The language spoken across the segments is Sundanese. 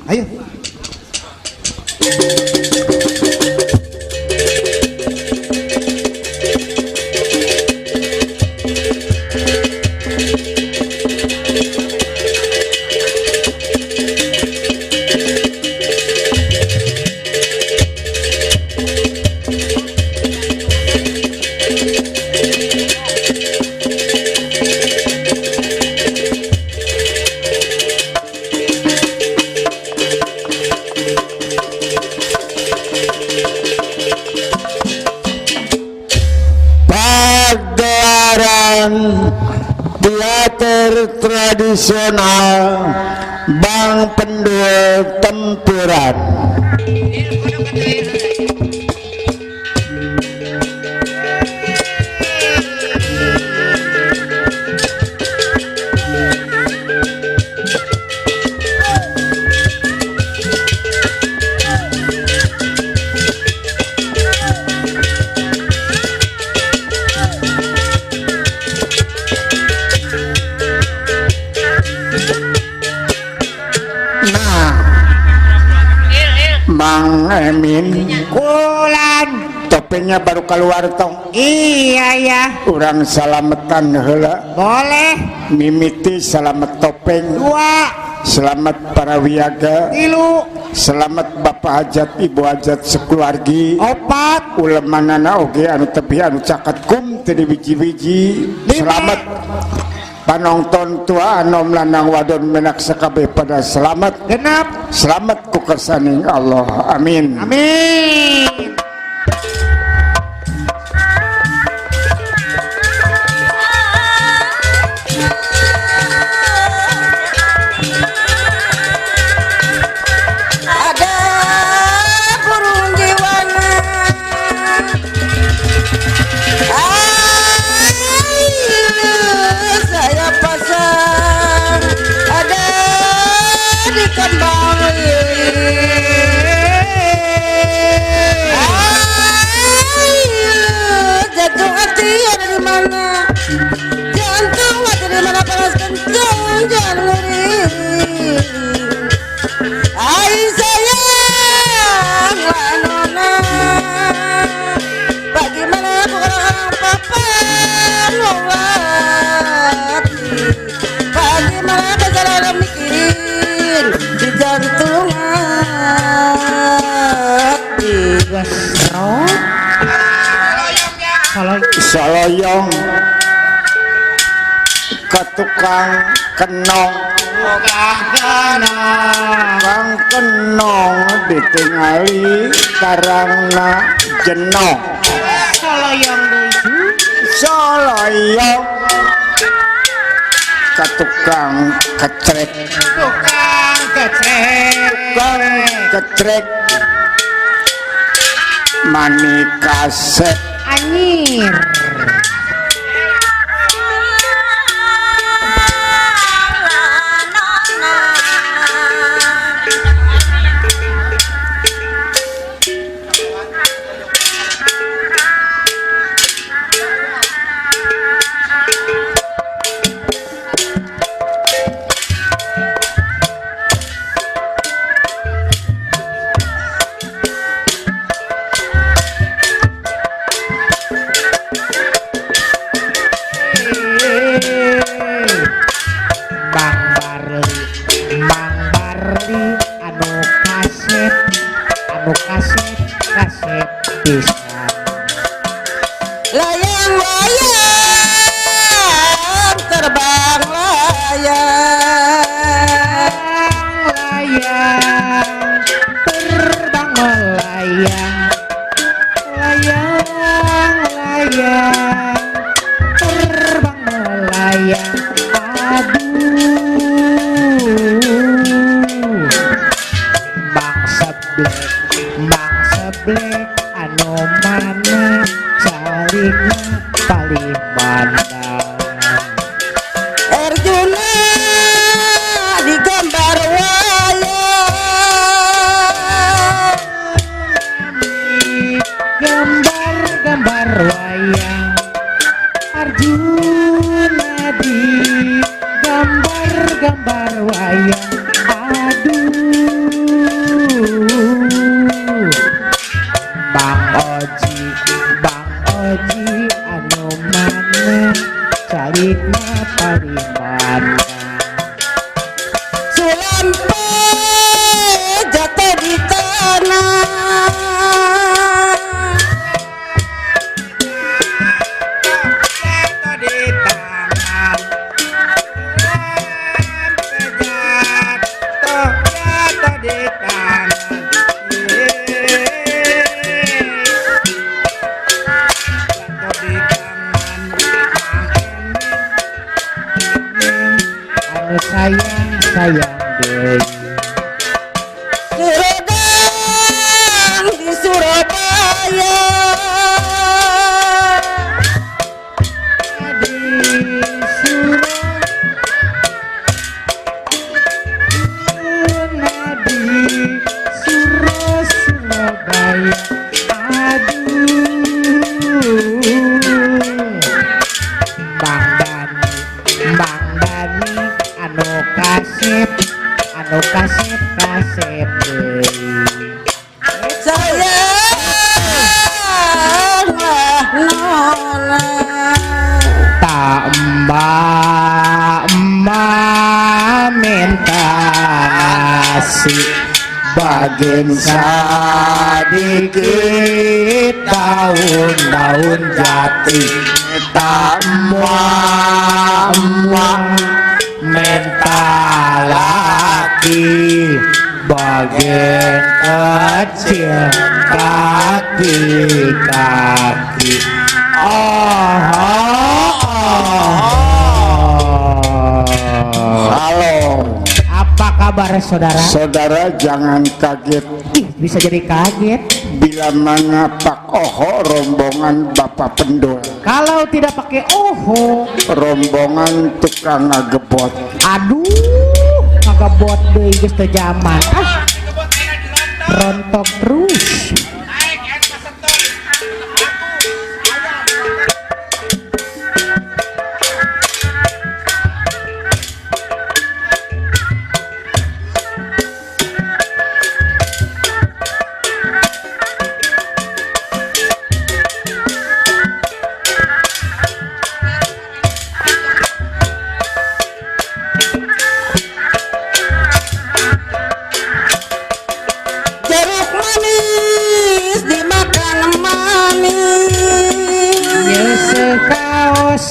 Ayo. Pagelaran teater tradisional Bang Pendul Tempuran. Nah, Mang Emin Kulan. Topengnya baru keluar tong. Iya ya. Urang salametan heula. Boleh. Mimiti selamat topeng. Dua. Selamat para wiyaga. Tilu. Selamat Bapak Hajat, Ibu Hajat sekeluargi. Opat. Ulemanana oge anu tepi anu caket kum teu wiji-wiji. Lima. Selamat panonton tua anom lanang wadon menak sakabeh pada selamat. Genap. Selamat ku kersaning Allah. Amin. Amin. Ada burung jiwana, air saya pasang, ada di kembang lili. Air jantung hati ada di mana? Jantung hati di mana panas kencang jangan ngeri. Ai sayang lanona, bagaimana aku orang papan lewati, bagaimana cara mikirin di jantung hati. Saloyong ke tukang kenong, tukang kenong ditingali karangna jenong. Saloyong deui. Saloyong ke tukang kecrek, Tukang kecrek. Tukang kecrek mani kaset. Anyir. Bang Barli, Bang Barli, anu kasep, anu kasep, kasep pisan. Layang-layang terbang layang, Layang, terbang melayang, layang, layang, terbang melayang. Aduh, Mang Seblek, anu mana calikna paling mana? Arjuna digambar wayang. Sampai jatuh di tanah. Jatuh di tangan. Sampai jatuh, jatuh di tangan. Jatuh di tangan. Anu sayang sayang deui. Surodang di Surabaya. Di Surabaya, di Surabaya. Aduh, Bang Dani, Bang Dani, anu kasep, anu kasep kasep deui. Sayang lah nona. Tak emak emak minta nasi Bagian sadikit daun-daun jati. Tak emak emak minta laki bagian kecil kaki kaki. Oh, oh, oh. Halo. Apa kabar saudara? Saudara jangan kaget. Ih, bisa jadi kaget. Bila mana Pak Oho rombongan Bapak Pendul. Kalau tidak pakai oho, rombongan tukang ngagebot. Aduh, ngagebot deui geus teu jaman. Ah. Rontok terus. Jeruk manis dimakan manis. Yeuse kaos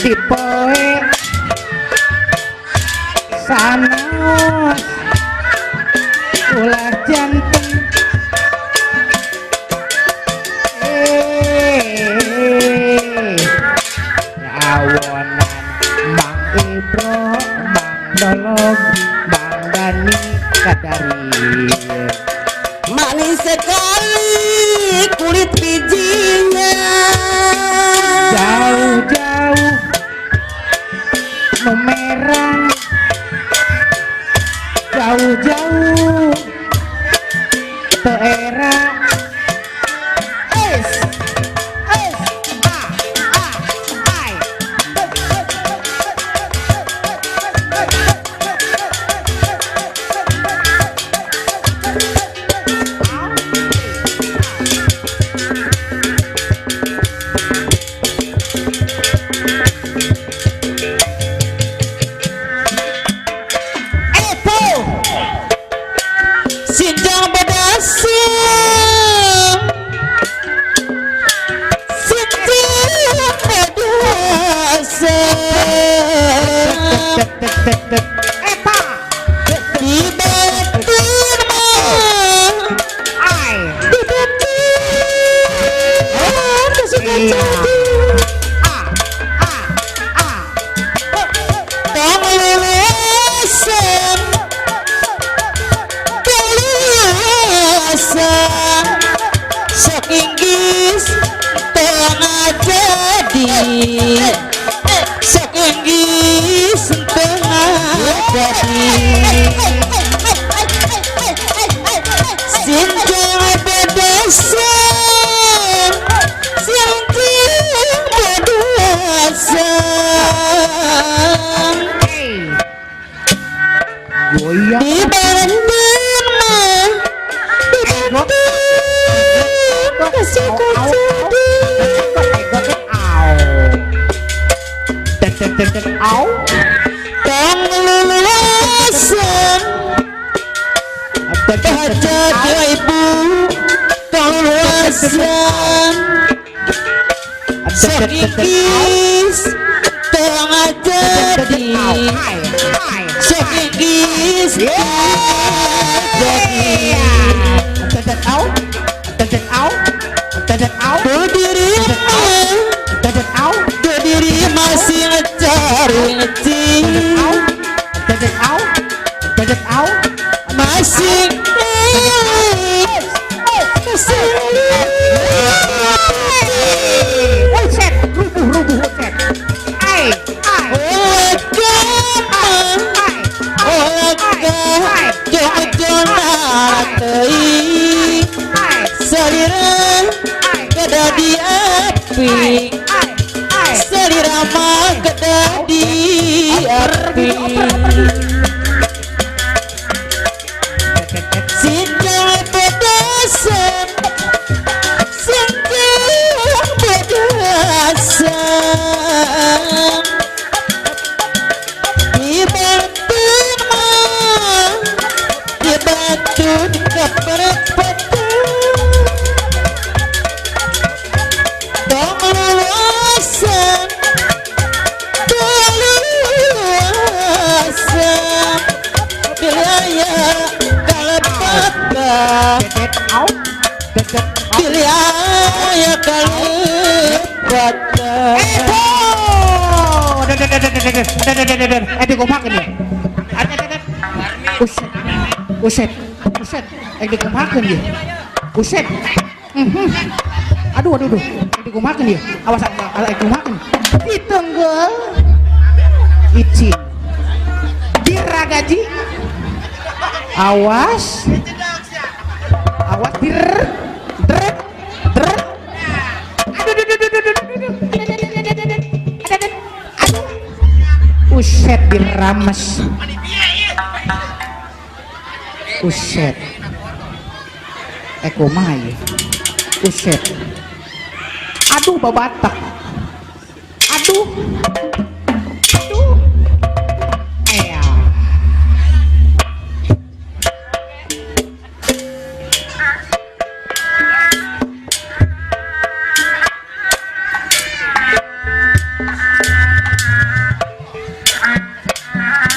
dipoe sanaos ulah jantung. Awonan Mang Ibro, Mang Dolog, Mang Dani Kadari. Manis sekali kulit bijinya. Jauh-jauh memerang, jauh-jauh teera. S S A A I. Epo Sinjang bedasem, Sinjang bedasem. Eta Di batin mah, I di batin suka Iya. jadi. A A A. Tong lulusan, lulusan, sok Inggris tengah jadi, sok Inggris tengah jadi. Sinjang bedasan, sinjang bedasan. Hey. Goyang. Di Bandung mah, di Bandung suka jadi. Au. Tet tet tet tet au. Tong lulusan, bosan Sokikis tengah jadi Sokikis jadi Berdiri masih cari masih di api selirama keda di api sinjang pedasan sinjang pedasan di batu mah di batu keperpetan Uset, uset, dikumakeun ieu. Uset. Aduh, aduh, aduh. Dikumakeun ieu. Awas, awas, dikumakeun. Ditenggel. Icing. Diragaji. Awas. Awas dir. Dret. Dret. Aduh, aduh, aduh, aduh, aduh. Aduh. Uset dirames. Uset. Kumaha ieu? Uset. Aduh babatak. Aduh. Aduh. Aya.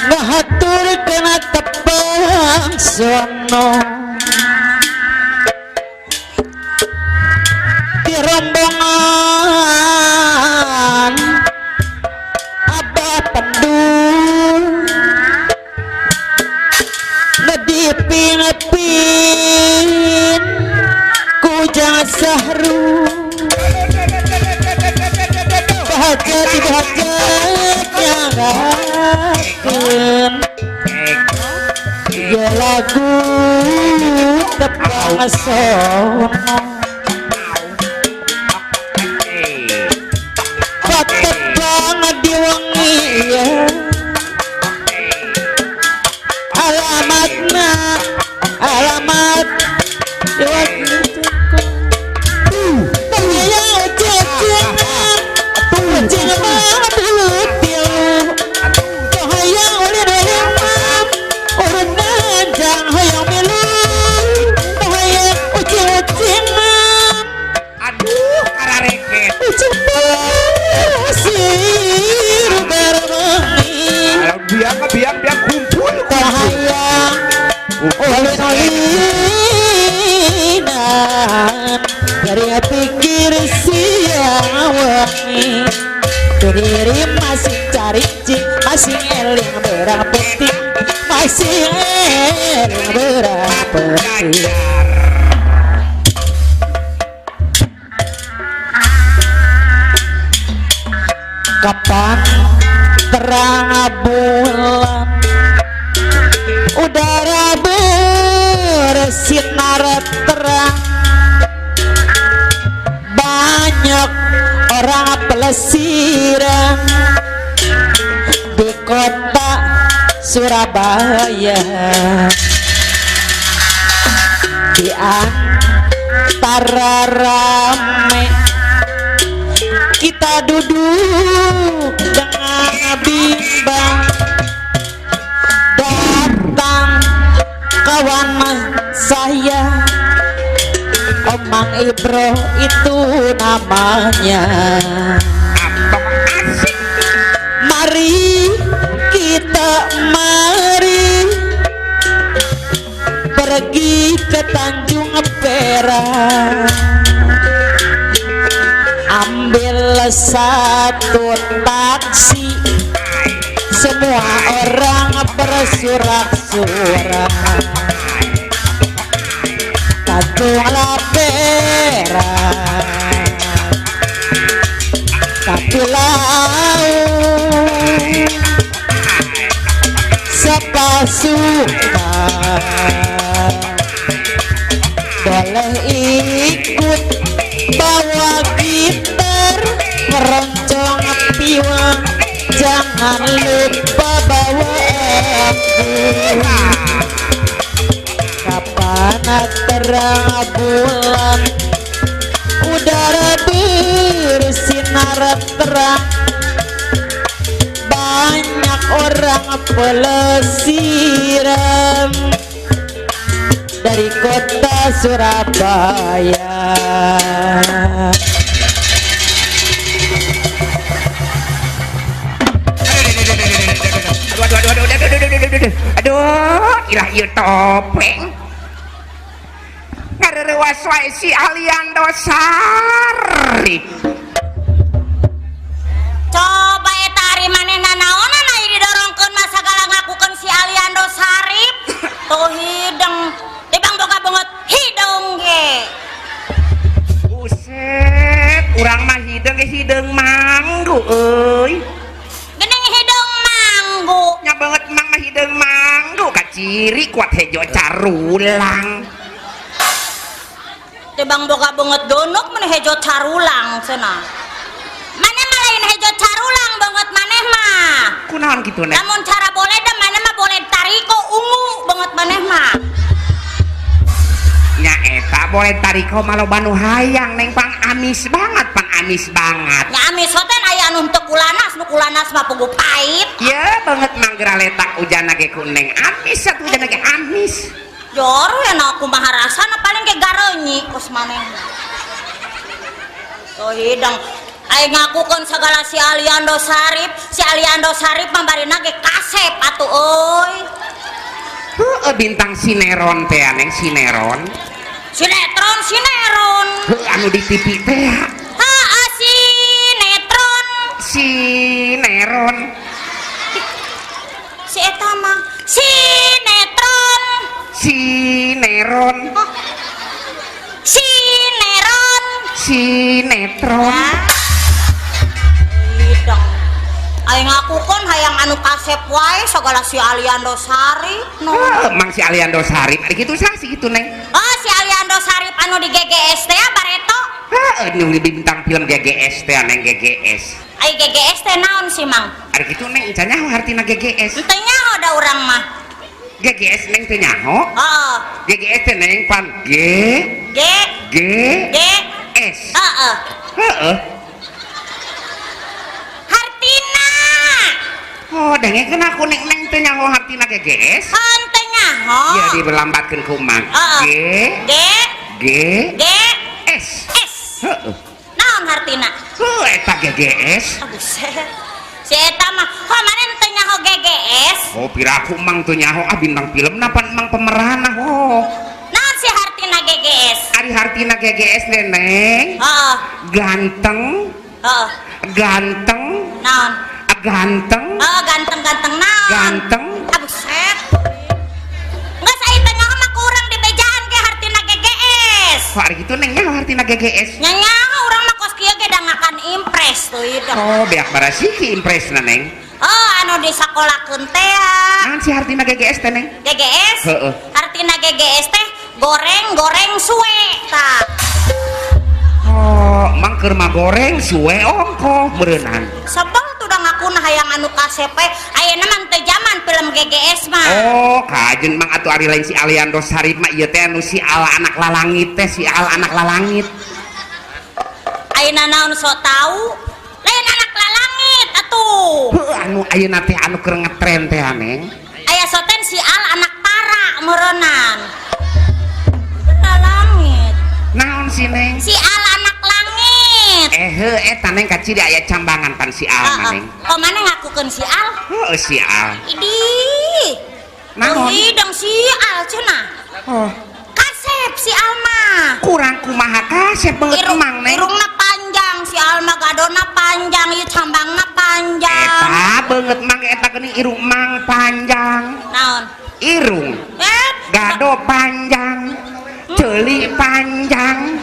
Ngahatur kana tepang sono di rombongan Abah Pendul ngedipin-pin kujang sahru bahagia dibahagia nyanggakeun ya lagu tepang sono patepang diwengi ya alamatna alamat Biang kumpul hayang olin-olinan dari pikir siang wangi diri masih cari cing masih eling berang putih masih eling berang putih. Kapan terang bulan udara bersinar terang banyak orang pelesiran di kota Surabaya di antara rame kita duduk dengan bimbang datang kawan saya Om Mang Ibro itu namanya. Apa asik. Mari kita mari pergi ke Tanjung Perak, ambil satu taksi, semua orang bersorak-sorak. Tanjung Perak, tapi laut sepasukan boleh ikut bawa gitar, keroncong piwang, jangan lupa bawa aku. Kapan terang bulan, udara bersinar terang, banyak orang pelesiran dari kota Surabaya. Aduh aduh aduh aduh aduh aduh aduh aduh, ilah ieu topeng ngareurewas wae si Aliando Syarif. Coba eta ari manehna naonan aya didorongkeun mah sagala ngakukeun si Aliando Syarif. Tuh hideng, tibang boga beungeut hidung ge. Buset, urang mah hideung ge hideung manggu euy. Geuning hideung manggu. Nya beungeut mang mah hideung manggu kaciri kuat hejo carulang. Tibang boga beungeut donok mun hejo carulang cenah. Maneh mah lain hejo carulang beungeut maneh mah. Kunaon kitu neh? Lamun cara boleh da maneh mah boleh tariko ungu beungeut maneh mah. Nya eta boleh tariko mah loba nu hayang neng, pang amis banget, pang amis banget. Nya amis hoten aya anu teu kulanas, nu kulanas mah puguh pait. Ye banget mang geura letak ujana ge ku neng amis atuh ujana ge amis. Jor we na kumaha rasana paling ge gareunyi kos maneh. Tuh hidang ai ngakukeun sagala si Aliando Syarif, si Aliando Syarif mah barina ge kasep atuh euy. Heueuh bintang sineron teh neng, sineron. Sinetron sineron. Heuh anu di TV teh. Heeh sinetron. Sineron. Si eta mah sinetron. Sineron. Oh. Sineron. Sinetron. Hidang. Ai ngakukeun hayang anu kasep wae sagala si Aliando Syarif no. Heuh, mang si Aliando Syarif ari kitu sah si kitu neng. Oh, si Aliando Syarif anu di GGS teh bareto. Heuh, nu di bintang film GGS teh neng, GGS. Ai GGS teh naon sih mang? Ari kitu neng, encan nyaho hartina GGS. Henteu nyaho da urang mah. GGS neng teh nyaho? Heeh. GGS teh neng pan G G G G S. Heeh. Heeh. Hartina. Oh, dengekeun aku neng, neng teh nyaho hartina GGS. Henteu nyaho. Ieu diberlambatkeun ku mang. Heeh. G G G G S. S. Heeh. Naon hartina? Heuh eta GGS. Ah, buset. Si eta mah, kok maneh teu nyaho GGS? Oh, piraku mang teu nyaho ah bintang film napa mang pemeran ah oh. Naon si hartina GGS? Ari hartina GGS neneng. Heeh. Ganteng. Heeh. Ganteng. Naon? Ganteng. Heeh, ganteng-ganteng naon? Ganteng. Ah, buset. Geus aya teh nyaho mah kurang di bejaan ge hartina GGS. Kok ari kitu neng nyaho hartina GGS? Nya nyaho urang mah kos kieu ge da ngakan impres tuh hidung. Oh, beak barasiki impresna neng. Oh, anu di sakolakeun teh. Naon si hartina GGS teh neng? GGS? Heeh. Hartina GGS teh goreng-goreng suwe tah. Oh, mang keur mah goreng suwe ongkoh meureunnan. Sebel tuh da ngakuna hayang anu kasep we. Ayeuna mah teu jaman film GGS mah. Oh, kajen mang atuh ari lain si Aliando Syarif mah ieu teh anu si ala anak lalangit teh, si ala anak lalangit. Ayeuna naon sok tau? Lain anak lalangit atuh. Heuh, anu ayeuna teh anu keur ngetren teh neng. Aya soten si al anak tara meureunnan. Lalangit. Naon si Neng? Si Al anak langit. Eta Neng kaciri aya cambangan pan si Al mah Neng. Kok mana ngakukeun si Al? Heuh si Al. Idih. Naon? Hidung si Al cenah. Oh, kasep si Al mah. Kurang kumaha kasep banget emang Neng. Irungna panjang si Al mah, gadona panjang, ieu cambangna panjang. Eta beungeut mang eta geuning irung mang panjang. Naon? Irung. Gado panjang. Ceuli panjang.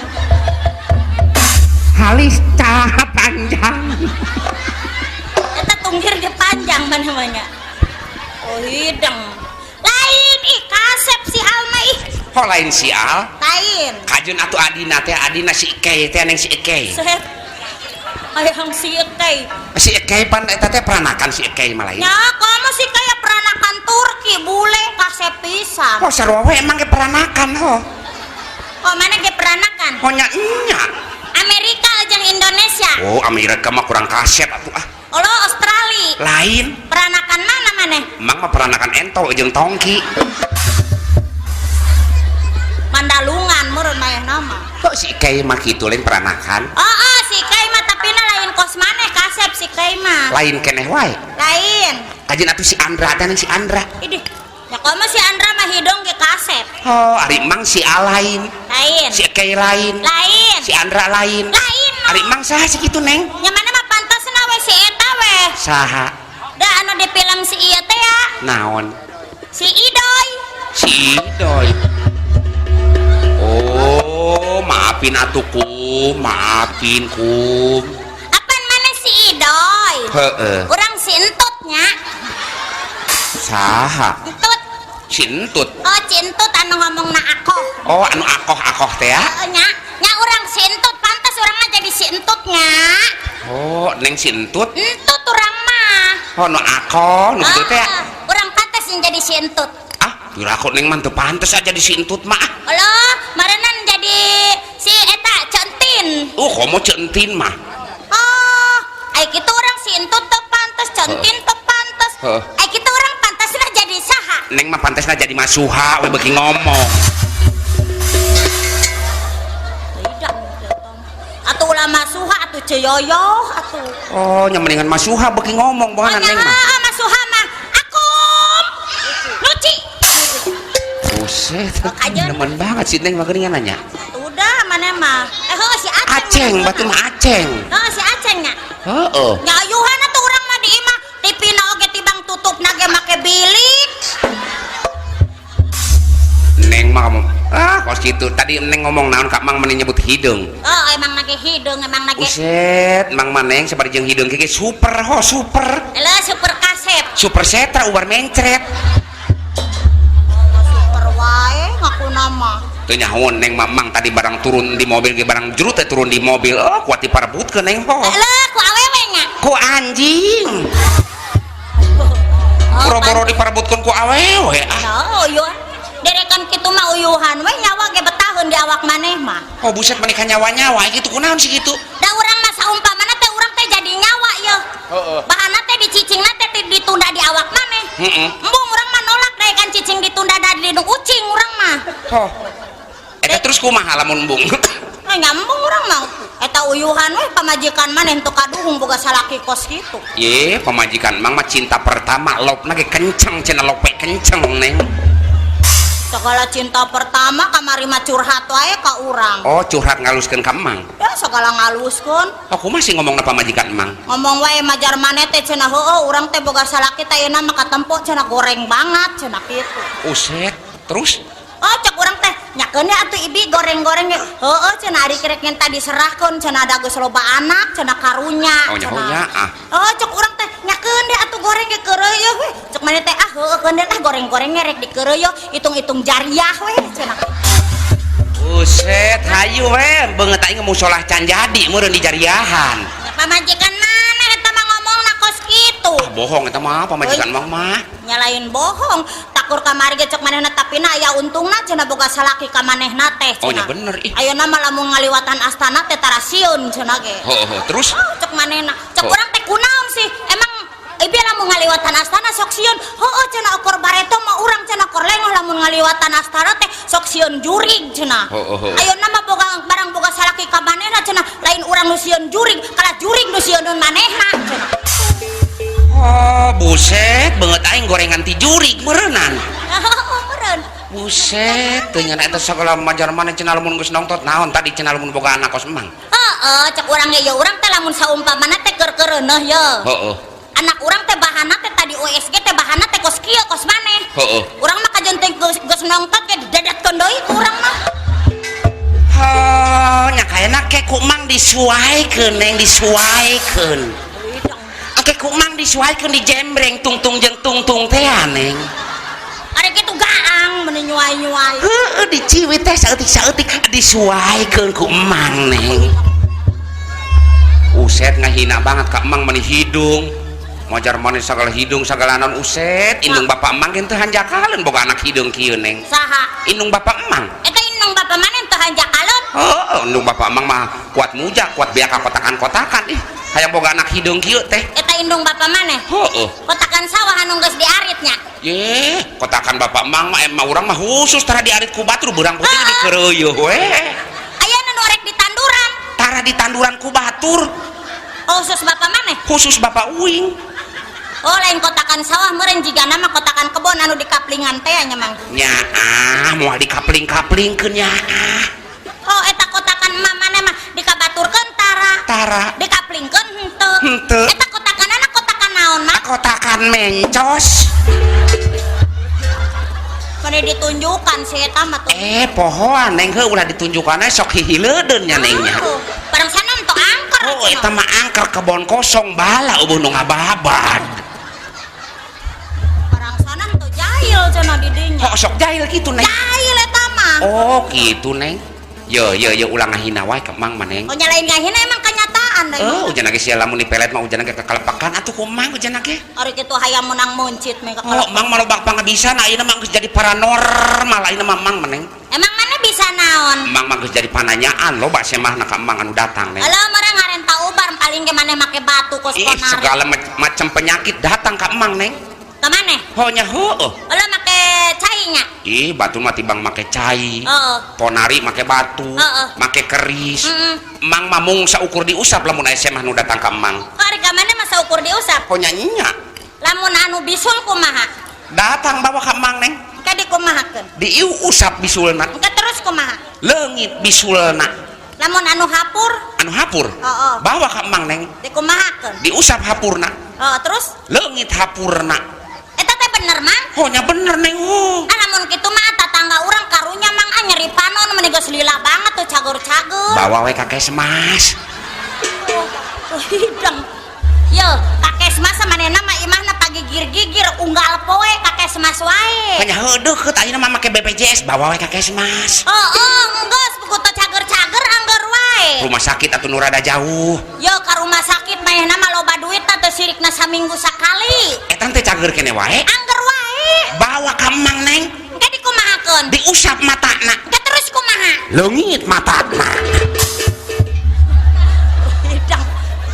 Halis cah panjang. Eta tunggir ge panjang mana namanya. Oh hidung. Lain ih kasep si Al mah ih. Oh lain si Al? Lain. Kajeun atuh adina teh adina si Ikey teh neng si Ikey. Set. Hayang si Ikey. Si Ikey pan eta teh peranakan si Ikey mah lain. Nya kamu sih kayak peranakan Turki bule kasep pisan. Oh sarua we emang ge peranakan ho. Kok mana ge peranakan? Oh nya nya. Amerika jeung Indonesia. Oh Amerika mah kurang kasep atuh ah. Olo Australia. Lain. Peranakan mana maneh? Mang mah peranakan entol jeung tongki. Mandalungan meureun manehna mah. Kok si Ikey mah kitu lain peranakan? Oh, si Ikey mah tapi na lain kos maneh kasep si Ikey mah. Lain keneh wae. Lain. Kajeun atuh si Andra teh si Andra. Idih. Ya komo si Andra mah hidung ge kasep. Oh, ari mang si A lain. Lain. Si Ikey lain. Lain. Si Andra lain. Lain. Ari mang saha si kitu Neng? Nya mana mah pantasna we si eta we. Saha? Da anu di film si ieu teh ya. Naon? Si Idoy. Si Idoy. Oh, maafin atuh kum, maafin kum. Apan mana si Idoy? Heeh. Urang si Entut nya. Saha? Entut. Si Entut. Oh, si Entut anu ngomongna akoh. Oh, anu akoh-akoh teh ya? Heeh nya. Nya urang si Entut pantas urang mah jadi si Entut nya. Oh, neng si Entut. Entut urang mah. Oh, nu akoh, nu kitu teh ya? Urang pantas yang jadi si Entut. Ah, piraku neng mah teu pantes aja di si Entut mah. Aloh, marenan jadi si eta Centin. Oh, komo Centin mah. Oh, ai kitu urang si Entut teu pantes, Centin teu pantes. Ai kitu urang pantasna jadi saha? Neng mah pantasna jadi Masuha we beuki ngomong. Tidak. Atuh ulah Masuha atuh Ceyoyo atuh. Oh, nya mendingan Masuha beuki ngomong bohanan neng mah. Oh, Masuha mah akum. Luci. Buset, nemen banget sih Neng mah geuningan nanya. Udah mana mah. Heuh si Aceng. Aceng, batu mah Aceng. Heuh si Aceng nya. Heeh. Nya ayuhan atuh urang mah di imah TV na oge tibang tutupna ge make bilik. Neng mah kamu ah kos kitu. Tadi Neng ngomong naon ka Mang meni nyebut hideung. Oh, emang nage hideung, emang nage. Buset, Mang mah Neng sabari jeung hideung ge super ho, super. Eleuh super kasep. Super setra ubar mencret. Super wae ngaku nama. Teu nyahoan Neng mah Mang tadi barang turun di mobil ge barang jurut teh turun di mobil. Oh, kuat diparebutkeun Neng ho. Eleuh ku awewe nya. Ku anjing. Boro-boro diparebutkeun ku awewe ah. Oh, uyuhan. Derekan kitu mah uyuhan we nyawa ge betaheun di awak maneh mah. Oh, buset menikah nyawa-nyawa kitu kunaon sih kitu? Da urang mah saumpamana teh urang teh jadi nyawa yeuh. Heeh. Bahana teh dicicingna teh ditunda di awak maneh. Heeh. Embung urang mah nolak daekan cicing ditunda da di ucing urang mah. Oh. Eta terus kumaha lamun embung? Eh nyambung urang mah. Eta uyuhan we pamajikan maneh teu kaduhung boga salaki kos kitu. Ye, pamajikan mang mah cinta pertama lopna ge kenceng cenah lope kenceng Neng. Segala cinta pertama kamari mah curhat wae ka urang. Oh, curhat ngaluskeun ka Emang. Ya segala ngaluskeun. Aku masih ngomongna pamajikan Emang. Ngomong wae majar maneh teh cenah heueuh urang teh boga salaki teh ayeuna mah katempo cenah goreng banget cenah kitu. Uset, terus? Oh, cek urang teh nyakeun atuh ibi goreng-goreng ge. Heueuh cenah ari rek ngenta diserahkeun cenah da geus loba anak cenah karunya. Oh, nya ah. Oh, cek urang teh nyakeun deh atuh goreng ge keureuy we. Cek maneh teh ah heueuh keun deh lah goreng-gorengnya rek dikeureuy hitung-hitung jariah we cenah. Buset, hayu we beungeut aing musolah can jadi meureun di jariahan. Pamajikan maneh eta mah ngomongna kos kitu. Ah, bohong eta mah pamajikan mang mah. Nya lain bohong, takur kamari ge cek manehna tapi na aya untungna cenah boga salaki ka manehna teh cenah. Oh nya bener ih. Ayeuna mah lamun ngaliwatan astana teh tara sieun cenah ge. Heuh, terus? Oh, cek manehna. Cek urang teh kunaon sih? Emang ibi lamun ngaliwatan astana sok sieun. Heueuh cenah ukur bareto mah urang cenah kor lengoh lamun ngaliwatan astana teh sok sieun jurig cenah. Heueuh. Ayeuna mah boga barang boga lalaki ka manehna cenah, lain urang nu sieun jurig, kalah jurig nu sieuneun manehna cenah. Oh, buset, beungeut aing gorengan ti jurig meureunnan. Oh, meureun. Buset, teu nyana eta sagala majar maneh cenah lamun geus nongtot naon tadi cenah lamun boga anak kos emang. Heeh, cek urang ge ye urang teh lamun saumpamana teh keur keureuneuh ye. Heeh. Anak urang teh bahana teh tadi USG teh bahana teh kos kieu kos maneh. Heeh. Urang mah kajeun teh geus nongtot ge didadatkeun deui ku urang mah. Oh, nya kayana ke ku mang disuaikeun neng disuaikeun. Oke ku mang disuaikeun dijembreng tungtung jeung tungtung teh neng. Ari kitu gaang meuni nyuai-nyuai. Heeh, diciwit teh saeutik-saeutik disuaikeun ku emang neng. Uset ngahina banget ka emang meni hidung. Majar maneh sagala hidung sagala naon uset indung bapak emang ge teu hanjakaleun boga anak hidung kieu neng. Saha? Indung bapak emang. Eta indung bapak maneh teu hanjakaleun? Heeh, indung bapak emang mah kuat muja, kuat beak kotakan-kotakan ih. Hayang boga anak hidung kieu teh. Eta indung bapak maneh? Heeh. Kotakan sawah anu geus diarit nya. Ye, kotakan bapak emang mah emang urang mah khusus tara diarit ku batur beurang putih dikeureuyeun we. Aya nu rek ditanduran. Tara ditanduran ku batur. Oh, khusus bapak maneh? Khusus bapak uing. Oh, lain kotakan sawah meureun jigana mah kotakan kebon anu dikaplingan teh nya mang. Nyaah, moal dikapling-kaplingkeun nyaah. Oh, eta kotakan emak maneh mah dikabaturkeun tara. Tara. Dikaplingkeun henteu. Henteu. Eta kotakanana kotakan naon mah? Kotakan mencos. Mane ditunjukkan si eta mah tuh. Pohoan neng heuh ulah ditunjukkan sok hihileudeun nya neng nya. Oh, barang sana henteu angker. Oh, eta mah angker kebon kosong bala eueuh nu ngababad. Barang sana henteu jahil cenah di dinya. Oh, sok jahil kitu neng. Jahil eta mah. Oh, kitu neng. Yo yo yo ulah ngahina wae ka mang mah neng. Oh, nya lain ngahina emang kenyataan da. Oh, ujan ge sia lamun dipelet mah ujan ge kekelepakan atuh ku mang ujan ge. Ari kitu hayang menang muncit meh Oh, mang mah loba pangabisana ayeuna mah geus jadi paranormal ayeuna mah mang mah neng. Emang mana bisa naon? Mang mah geus jadi pananyaan loba semahna ka mang anu datang neng. Alah meureun ngarenta ubar paling ge maneh make batu kos Ih, ponari. segala macam penyakit datang ka emang neng. Ka maneh? Oh nya heueuh. Alah make cai nya. Ih, batu mah tibang make cai. Heeh. Ponari make batu, Heeh. make keris. Heeh. Emang mah mung saukur diusap lamun aya semah nu datang ka emang. Ari ka maneh mah saukur diusap? Oh nya nya. Lamun anu bisul kumaha? Datang bawa ka emang neng. Engke dikumahakeun? Diusap bisulna. Engke terus kumaha? Leungit bisulna. Lamun anu hapur? Anu hapur? Heeh. Bawa ka emang neng. Dikumahakeun? Diusap hapurna. Heeh, terus? Leungit hapurna. Eta teh bener mang? Oh nya bener neng. Oh. Ah lamun kitu mah tatangga urang karunya mang ah nyeri panon meni geus lila banget tuh cagur-cagur. Bawa we ka kesmas. Oh, hidang. Yo, ka kesmas manehna mah imahna pagigir-gigir unggal poe ka kesmas wae. Hanya heuh deukeut ayeuna mah make BPJS bawa we ka kesmas. Heeh, geus buku teh cager-cager angger wae. Rumah sakit atuh nu rada jauh. Yo ka rumah sakit manehna mah loba duit teh sirikna saminggu sakali. Eta teh cager kene wae. Angger wae. Bawa ka emang neng. Engke dikumahakeun? Diusap matana. Engke terus kumaha? Leungit matana. Hidang.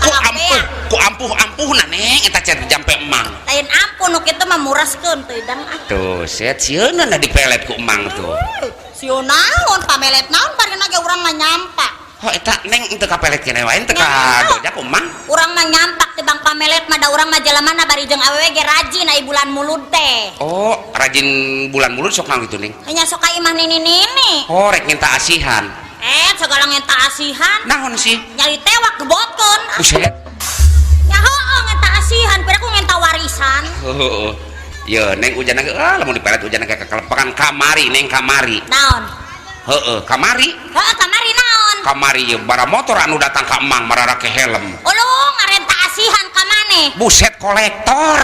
Ku ampuh, ku ampuh-ampuhna neng eta cer jampe emang. Lain ampuh nu kitu mah muraskeun teh hidang ah. Tuh, set sieun na dipelet ku emang tuh. Sieun naon pamelet naon barina ge urang mah nyampak. Oh, eta neng teu kapelet kene wae teu ka dojak ku emang. Urang mah nyampak tibang pamelet mah da urang mah jelemana bari jeung awewe ge rajin ai bulan mulud teh. Oh, rajin bulan mulud sok naon kitu neng? Nya sok ka imah nini-nini. Oh, rek minta asihan. Segala ngenta asihan. Naon sih? Nyari tewak gebotkeun. Buset. Nya heueuh ngenta asihan, piraku ngenta warisan. Heueuh. Ye, neng ujan ge ah lamun dipelet ujan ge kakelepakan kamari neng kamari. Naon? Heueuh, kamari. Heueuh, kamari naon? Kamari ye bara motor anu datang ka emang mararake helm. Uluh, ngarenta asihan ka maneh. Buset kolektor.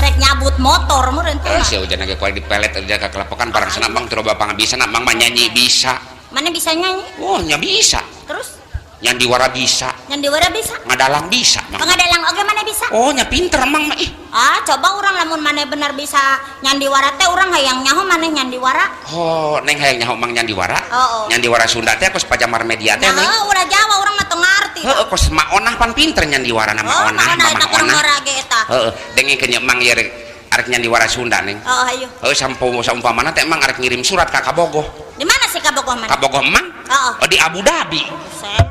Rek nyabut motor meureun teh. Sia ujan ge kuari dipelet ujan kakelepakan barang sana emang teu loba pangabisa emang mah nyanyi bisa. Mana bisa nyanyi? Oh, nya bisa. Terus? Nyandiwara bisa. Nyandiwara bisa. Ngadalang bisa, Mang. Ngadalang oge mana bisa? Oh, nya pinter emang mah ih. Ah, coba urang lamun maneh bener bisa nyandiwara teh urang hayang nyaho maneh nyandiwara. Oh, neng hayang nyaho mang nyandiwara? Oh, oh. Nyandiwara Sunda teh kos Pajamar Media teh, neng. Nah, urang Jawa urang mah teu ngarti. Heeh, kos Maonah pan pinter nyandiwara na Oh, Maonah, Maonah eta Mamah Onah. kurang ge eta. Heeh, dengekeun nya mang ieu rek Arek nyandiwara Sunda neng. Oh, ayo. Heuh saumpamana teh emang arek ngirim surat ka Kabogoh. Di mana sih Kabogoh mana? Kabogoh emang? Heeh. Oh, di Abu Dhabi. Buset.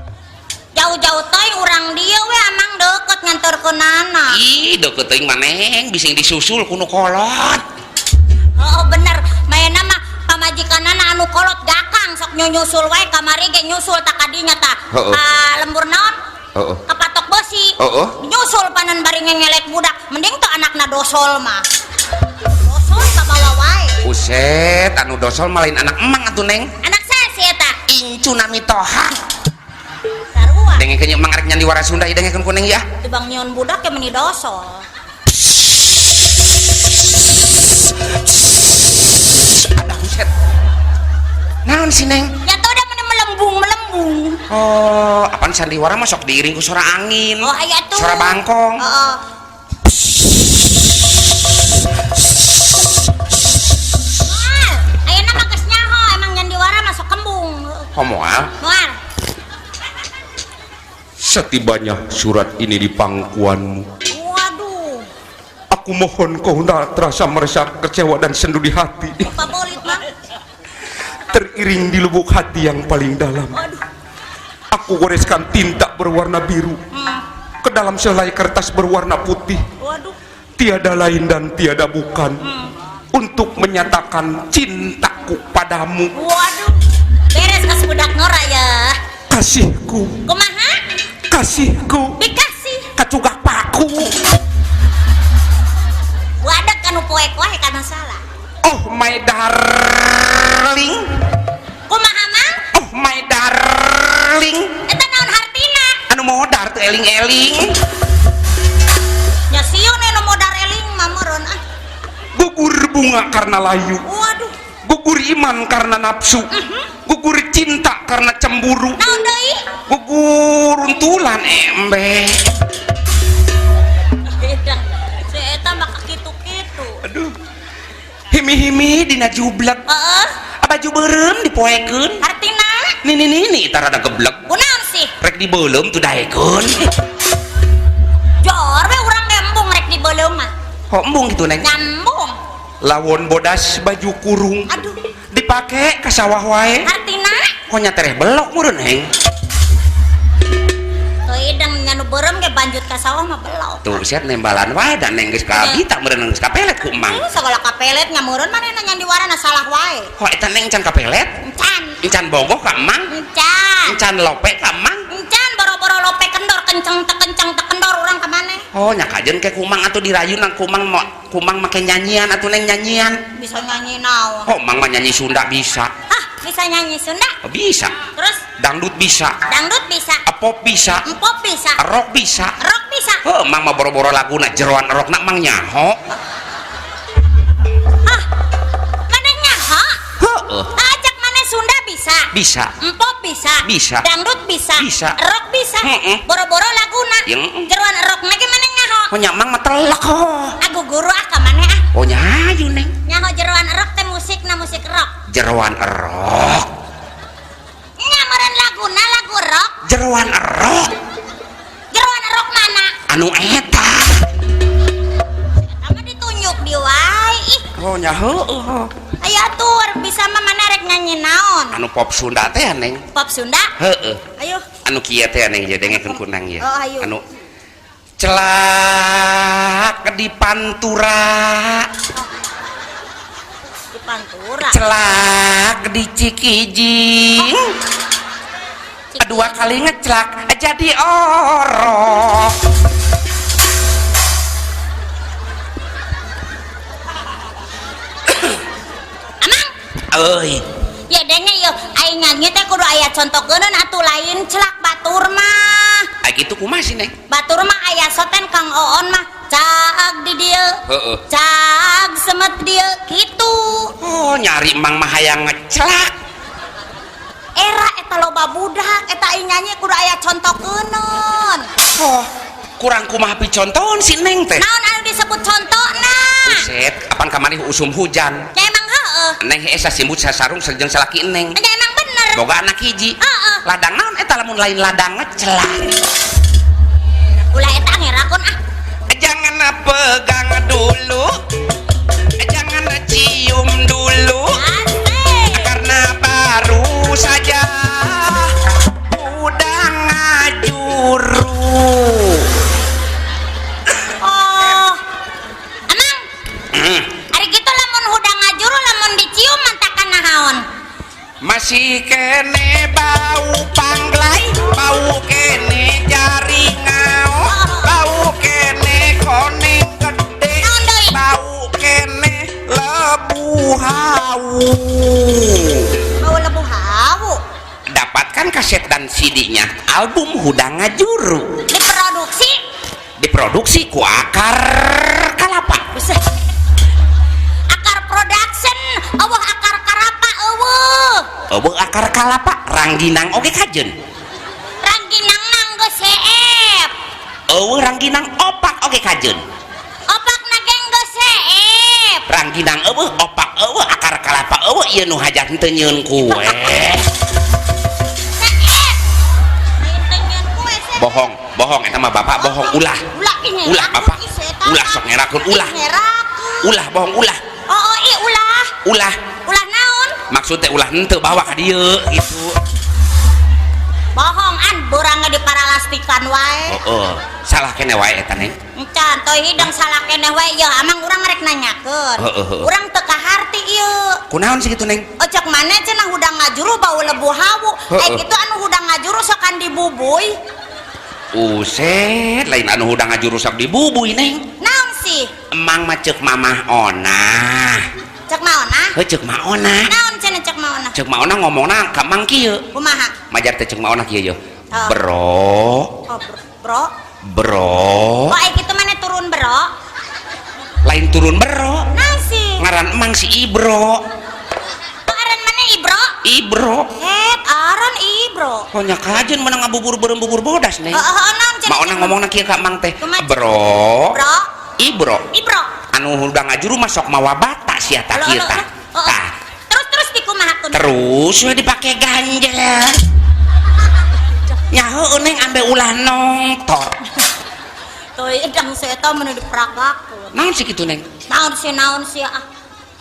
Jauh-jauh teuing urang dieu we amang deukeut ngantorkeunana. Ih, deukeut teuing mah neng, bising disusul ku nu kolot. Heeh, bener. Maena mah pamajikanana anu kolot gakang sok nyusul wae kamari ge nyusul tak kadinya tah. Heeh. Ka lembur naon? Heeh. Ka patok besi. Heeh. Nyusul panan bari ngengelek budak. Mending teu anakna dosol mah. Dosol kabawa wae. Buset, anu dosol mah lain anak emang atuh neng. Anak saya sih eta. Incu nami Toha. Sarua. Dengekeun emang arek nyandiwara Sunda ieu dengekeun ku neng ya. Teu bang nyeun budak ge meuni dosol. Ada buset. Naon sih neng? Ya tau udah meni melembung-melembung. Oh, apaan sandiwara mah sok diiring ku suara angin. Oh, aya tuh. Suara bangkong. Heeh. Moal, ayeuna mah geus nyaho emang nyandiwara masuk kembung. Oh, moal. Moal. Setibanya surat ini di pangkuanmu. Waduh. Aku mohon kau tak terasa merasa kecewa dan sendu di hati. Pak Bolit mah. Teriring di lubuk hati yang paling dalam. Waduh. Aku goreskan tinta berwarna biru ke dalam selai kertas berwarna putih. Waduh. Tiada lain dan tiada bukan untuk menyatakan cintaku padamu. Waduh. Beres kas budak ngora ya. Kasihku. Kumaha? Kasihku. Dikasih. Kacugak paku. Wadak kanu poek wae kana salah. Oh my darling. Kumaha mang? Oh my darling. Eta naon hartina? Anu modar teu eling-eling. Nya sieun anu modar eling mah meureun ah. Gugur bunga karena layu. Waduh. Gugur iman karena nafsu. Gugur cinta karena cemburu. Naon deui? Gugur untulan embe. Beda. Si eta mah kitu-kitu. Aduh. Himi-himi dina jublek. Heeh. Baju beureum dipoekeun. Hartina? Nini nini eta rada geblek. Kunaon sih? Rek dibeuleum teu daekeun. Jor we urang ge embung rek dibeuleum mah. Kok embung gitu neng? Nyambung. Lawon bodas baju kurung. Aduh. Dipake ka sawah wae. Hartina? Kok nya tereh belok meureun neng? Teu ideng nya nu beureum ge banjut ka sawah mah belok. Tuh siap nembalan wae da neng geus kabita meureun geus kapelet ku emang. Sagala kapelet nya meureun manehna nyandiwarana salah wae. Kok eta neng can kapelet? Encan. Encan bogoh ka emang? Encan. Encan lope ka emang? Encan boro-boro lope kendor kenceng teu kenceng teu kendor urang ka maneh. Oh nya kajeun ke kumang atuh dirayu nang kumang mo kumang make nyanyian atuh neng nyanyian. Bisa nyanyi naon? Oh emang mah nyanyi Sunda bisa. Hah, bisa nyanyi Sunda? Oh, bisa. Terus? Dangdut bisa. Dangdut bisa. Pop bisa. Pop bisa. Rock bisa. Rock bisa. Oh, emang mah boro-boro laguna jeroan rockna emang nyaho. Hah? Maneh nyaho? Heeh. Ajak maneh Sunda bisa. Bisa. Pop bisa. Bisa. Dangdut bisa. Bisa. Rock bisa. Boro-boro laguna. Jeroan rockna ge maneh nyaho. Oh nya emang mah telek oh. Aku guru ah ka maneh ah. Oh nyayu neng. Nyaho jeroan rock teh musikna musik rock. Jeroan rock. Nya meureun laguna lagu rock. Jeroan rock. Jeroan rock mana? Anu eta. Eta mah ditunjuk di wae ih. Oh nya heueuh. Aya atuh bisa mah mana rek nyanyi naon? Anu pop Sunda teh neng. Pop Sunda? Heeh. Ayo. Anu kieu teh neng ieu dengekeun ku neng ieu. Oh, ayo. Anu celak di Pantura. Di Pantura. Celak di Cikijing. Oh. Dua kali ngecelak jadi orok. Amang. Euy. Ya denge yo aing nyanyi teh kudu aya contokeunna atuh lain celak batur mah. Ai kitu kumaha sih neng? Batur mah aya soten Kang Oon mah cag di dieu. Heeh. Cag semet dieu kitu. Oh nyari emang mah hayang ngecelak. Era eta loba budak eta aing nyanyi kudu aya contokeuneun. Oh, kurang kumaha picontoon si neng teh. Naon anu disebut contona? Buset, kapan kamari usum hujan. Ya emang heeh. Neng hese sasimbut sasarung sareng salaki neng. Ya emang bener. Boga anak hiji. Heeh. Ladang naon eta lamun lain ladang ngecelak. Ulah eta ngerakon ah. Jangan pegang dulu. Masih kene bau panglai, bau kene jaringau, bau kene koneng gede, Naon deui? Bau kene lebu hawu. Bau lebu hawu. Dapatkan kaset dan CD-nya album Hudang Ngajuru. Diproduksi diproduksi ku Akar Kalapa. Buset. Akar Production, euweuh akar karapa euweuh. Euweuh akar kalapa, rangginang oge kajen. Rangginang nang geus seep. Euweuh rangginang, opak oge kajen. Opak na ge geus seep. Rangginang euweuh, opak euweuh, akar kalapa euweuh, ieu nu hajat teu nyieun kue. Seep. Lain teu nyieun kue seep. Bohong, bohong eta mah bapak bohong, ulah. Ulah ih ngerakeun, Ulah bapak. ih, setan. Ulah sok ngerakeun ulah. Ih, ngerakeun. Ulah bohong ulah. Oh, ih ulah. Ulah. Ulah naon? Maksudnya ulah henteu bawa ka dieu gitu. Bohong an borangna diparalastikan wae. Oh, oh. Salah kene wae eta Neng. Encan toy hidang salah keneh wae ieu amang urang rek nanyakeun. Heeh, heeh. Urang teu kaharti ieu. Kunaon sih kitu Neng? Ocok mana cenah hudang ngajuru bau lebu hawu. Heeh. Eh kitu anu hudang ngajuru sokan dibubuy. Uset, lain anu hudang ngajuru sok dibubuy Neng. Naon sih? Emang mah ceuk mamah Onah. Cek maona? Heuh ceuk ma Onah. Naon cenah cek maona? Ceuk ma Onah ngomongna ka Mang kieu. Kumaha? Majar teh ceuk ma Onah kieu yeuh. Oh. Bro, Oh, bro. Bro. Oh, eh kitu mana turun bro? Lain turun bro. Naon sih? Ngaran emang si Ibro. Oh, aran mana Ibro? Ibro. Het, aran Ibro. Oh nya kajen menang ngabubur beureum bubur bodas Neng. Oh, oh, oh, naon cenah? Ma Onah ngomongna kieu ka Mang teh. Kumaha? Bro. Bro. Ibro. Ibro. Anu hudang ngajuru mah sok mawa bata sia ta Alo, kieu alo, tah. alo. Oh, oh. Tah. Terus terus dikumahakeun? Terus we dipake ganjel. Nyaho Neng ambe ulah nongtor. Tuh, idang si eta mun diperagakeun. Naon sih kitu Neng? Naon sih naon sih ah.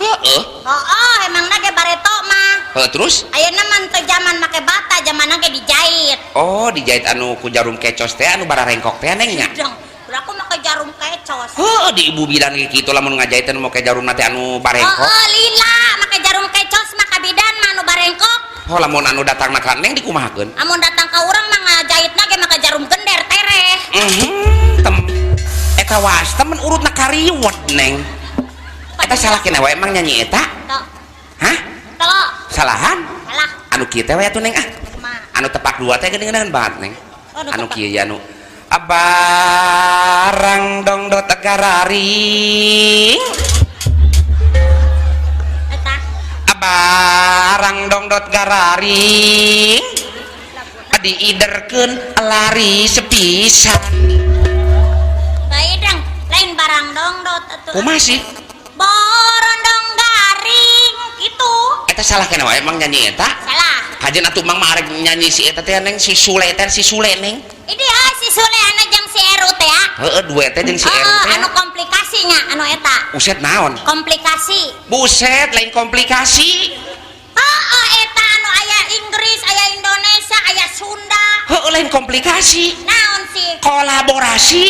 Heeh. Oh, oh emangna ge bareto mah. Heuh terus? Ayeuna mah teu zaman make bata, zamanna ge dijahit. Oh, dijahit anu ku jarum kecos teh anu bararengkok teh Neng nya. Idang, aku make jarum kecos. Heuh di ibu bidan ge kitu lamun ngajahiteun make jarum teh anu Oh, barengkok. oh, lila make jarum kecos mah kabidan mah anu barengkok. Oh, lamun anu datangna ka Neng dikumahakeun? Amun datang ka urang mah ngajahitna ge make jarum gender tereh. Mhm, tem eta was temen urutna kariwet Neng. Eta salah kena wae emang nyanyi eta? Tuh, Hah? telo, Salahan? salah. Anu kieu teh we atuh Neng ah. Kumaha? Anu tepak dua teh geuningan banget Neng. Oh, anu Anu tepak. kieu ya anu abarang dongdot gararing. Eta. Barang dongdot gararing diiderkeun lari sepisan. Bae dang, lain barang dongdot atuh. Kumaha sih? Borondong garing gitu. Eta salah kena wae emang nyanyi eta? Salah. Kajen atuh mang mah arek nyanyi si eta teh Neng, si Sule teh si Sule Neng. Ini ah si Sule anu jeung si Eru teh ya. Heeh duet teh jeung si Eru Oh, teh. anu komplikasinya anu eta. Buset naon? Komplikasi. Buset lain komplikasi. Oh, eta anu aya Inggris, aya Indonesia, aya Sunda. Heeh lain komplikasi. Naon sih? Kolaborasi.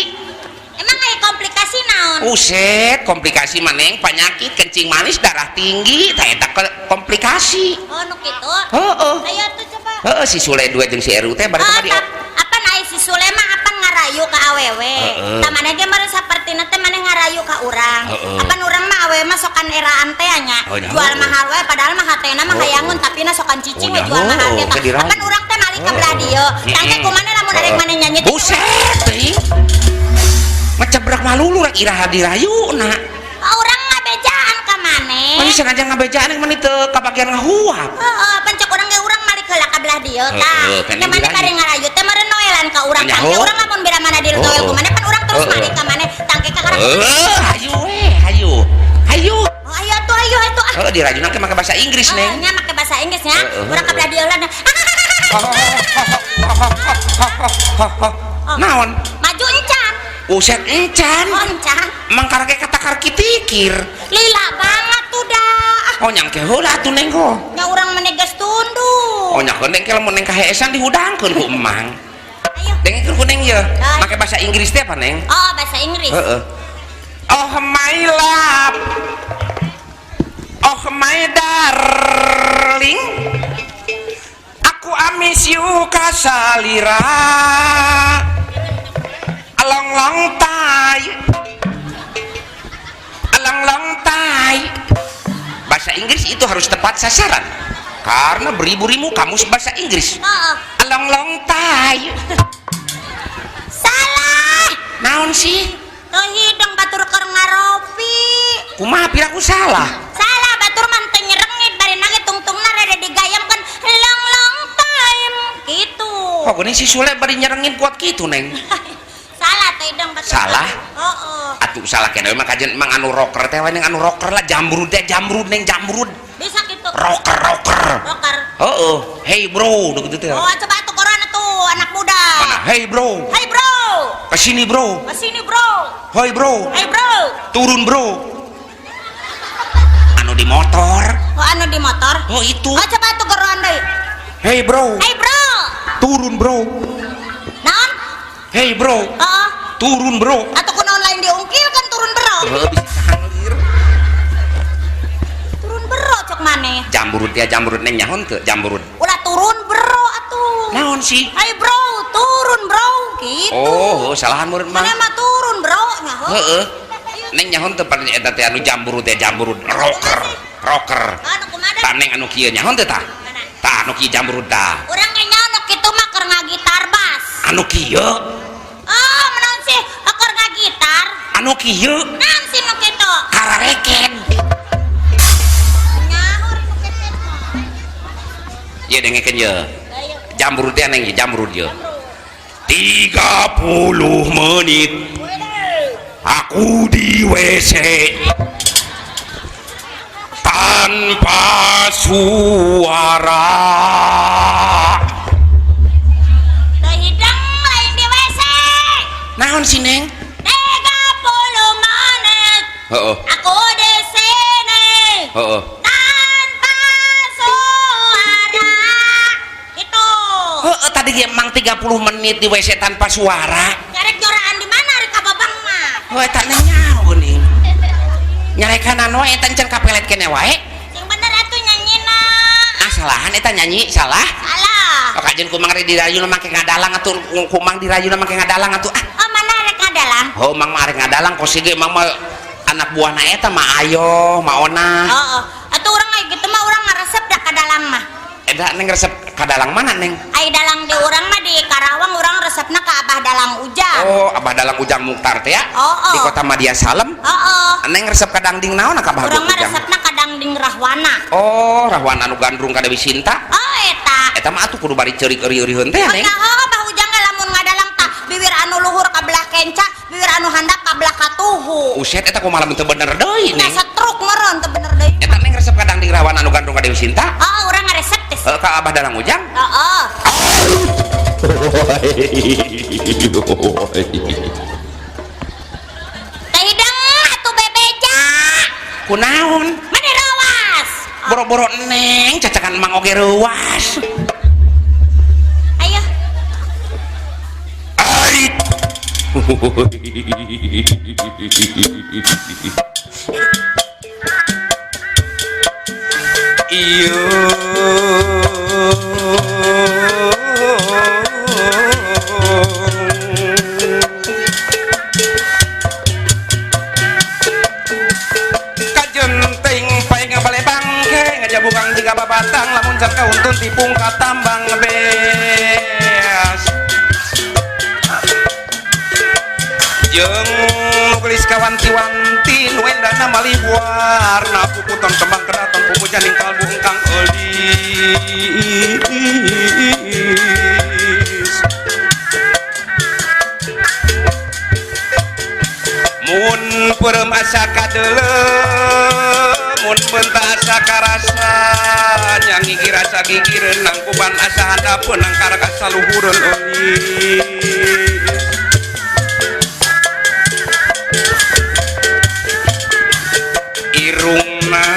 Emang aya komplikasi naon? Buset, komplikasi mah Neng, penyakit kencing manis, darah tinggi, tah eta komplikasi. Oh, nu kitu. Heeh. Ayo tuh coba. Heeh si Sule duet jeung si Eru teh bari Oh, teh di apa aya si Sule mah apa ngarayu ka awewe. Heeh. Tah maneh ge meureun sapertina teh maneh ngarayu ka urang. Heeh. Apan urang mah awewe mah sokan eraan teh nya. Oh, nya. Jual mahal wae padahal mah hatena mah Oh. hayangun tapi na sokan cicing Oh, we nya. jual mahal ge Oh, teh dirayu. Apan urang teh malik ka belah dieu. Tangke kumaha lamun arek maneh nyanyi teh. Buset teuing. Macebrak malulu rek iraha dirayuna. Oh, urang ngabejaan ka maneh. Mani sengaja ngabejaan mani teu kabagian ngahuap. Heeh, pencek urang ge urang malik heula ka belah dieu tah. Heeh, kan Nya maneh dirayu. bari ngarayu teh meureun noelan ka urang. Nya, Tangke ho. urang lamun bira mana di noel Heeh. ku maneh pan urang terus Heeh. malik ka maneh. Tangke ka urang. Heeh, hayu we, hayu. Hayu. Oh, ayo tuh ayo atuh ah. Heeh dirayuna ke make bahasa Inggris Oh, Neng. nya make bahasa Inggris nya. Heeh, Urang ka belah dieu lah. Naon? Maju encan. Buset encan. Oh, encan. Emang karake kata karkitikir. Lila banget tuh dah. Oh nyangke heula atuh Neng ho. Nya urang menegas tunduk. Oh nyakeun Neng ke lamun Neng kaheesan dihudangkeun ku emang. Ayo. Dengkeun ku Neng ye. Ay. Make bahasa Inggris teh apa Neng? Oh, bahasa Inggris. Heeh. Oh my love. Oh my darling. miss you kasalira. A long long time. A long long time. Bahasa Inggris itu harus tepat sasaran. Karena beribu-ribu kamus bahasa Inggris. Heeh. A long long time. Salah. Naon sih? Teu hidung batur keur ngaropi. Kumaha piraku salah? Salah batur mah teu nyerengit bari nage tungtungna rada digayamkeun long long time gitu. Kok geuning si Sule bari nyerengin kuat kitu, Neng? Salah teu hidung batur. Salah? Heeh. Atuh salah kene mah kajian emang anu rocker teh we, Neng, anu rocker lah jambrud teh jambrud, Neng, jambrud. Bisa gitu. Rocker rocker. Rocker. Heeh, hey bro, nu kitu teh. Oh, coba atuh koran atuh anak muda. Mana? Hey bro. Hey bro. Kesini bro. Kesini bro. Hey bro. Hey bro. Turun bro. Anu di motor. Oh, anu di motor. Oh itu. Oh, coba atuh koran deui. Hey bro. Hey bro. Turun bro. Naon? Hey bro. Heeh. Turun bro. Atuh kunaon lain diungkil kan turun bro. Heeh, bisa sahanglir. Turun bro cok maneh. Jambrud ya jambrud, Neng, nyaho teu jambrud? Ulah turun bro atuh. Naon sih? Hey bro, turun bro gitu. Oh, salahan murid mah. Mana mah turun bro nyaho. Heeh. Neng nyaho teu pada eta teh anu jambrud teh jambrud rocker, rocker. Anu kumaha? Tah Neng anu kieu nyaho teu tah? Mana? Tah anu kieu jambrud tah. Urang ge nyaho nu kitu mah keur ngagitar bass. Anu kieu? Oh, menaon sih keur ngagitar? Anu kieu? Naon sih nu kitu? Karareken. Nyaho nu kitu mah. Ye dengekeun ye. Jambrud teh Neng, jambrud ye. 30 menit aku di WC tanpa suara. Teu hidung lain di WC. Naon sih, Neng? 30 menit. Heeh. Aku di sini. Heeh. Tanpa suara. Itu. Heeh, tadi ge emang 30 menit di WC tanpa suara. Nyarek joraan di mana rek ka babang mah? Oh, eta Neng nyaho geuning. Nyarekan anu eta encan kapelet kene wae. Sing bener atuh nyanyina. Ah, salahan eta nyanyi, salah. Salah. Oh, kajian kumang rek dirayuna make ngadalang atuh, kumang dirayuna make ngadalang atuh. Ah. Oh, mana rek ngadalang? Oh, mang mah rek ngadalang kos ge mang mah anak buahna eta mah ayo, mah ona. Heeh. Atuh urang aya kitu mah urang ngaresep da kadalang mah. Eta Neng resep kadalang mana, Neng? Ai dalang di urang mah di Karawang urang resepna ka Abah Dalang Ujang. Oh, Abah Dalang Ujang Mukhtar teh ya? Oh, oh. Di Kota Madia Salem. Heeh. Neng resep ka dangding naon ka Abah Urang mah Ujang? resepna ka dangding Rahwana. Oh, Rahwana anu gandrung ka Dewi Sinta. Oh, eta. Eta mah atuh kudu bari ceurik euri-euriheun teh, Neng. Heeh, Abah Ujang ge lamun ngadalang tah bibir anu luhur ka belah kenca, bibir anu handap ka belah katuhu. Uset eta kumaha lamun teu bener deui, Nya Neng. setruk meureun teu bener deui. Eta Neng resep ka dangding Rahwana anu gandrung ka Dewi Sinta? Heeh, urang ngaresep teh. Heeh, ka Abah Dalang Ujang? Heeh. Teh hidung atuh bebeja. Kunaon? Mani rawas. Boro-boro Neng cacakan mang oge reuwas. Ayo. Ait. Iyo. Kajenting pae ngabale bangke ngajabukang jiga babatang lamun can kauntun tipung katambang beas. Jeung nugelis kawanti-wanti nu endahna malibuarna puputon kembang keraton pupujaning kalbu engkang eulis. Mun peureum asa kadeuleu, mun beunta asa karasa, nyangigir asa gigireun nangkuban asa handapeun nangkara kasaluhureun eulis. Irungna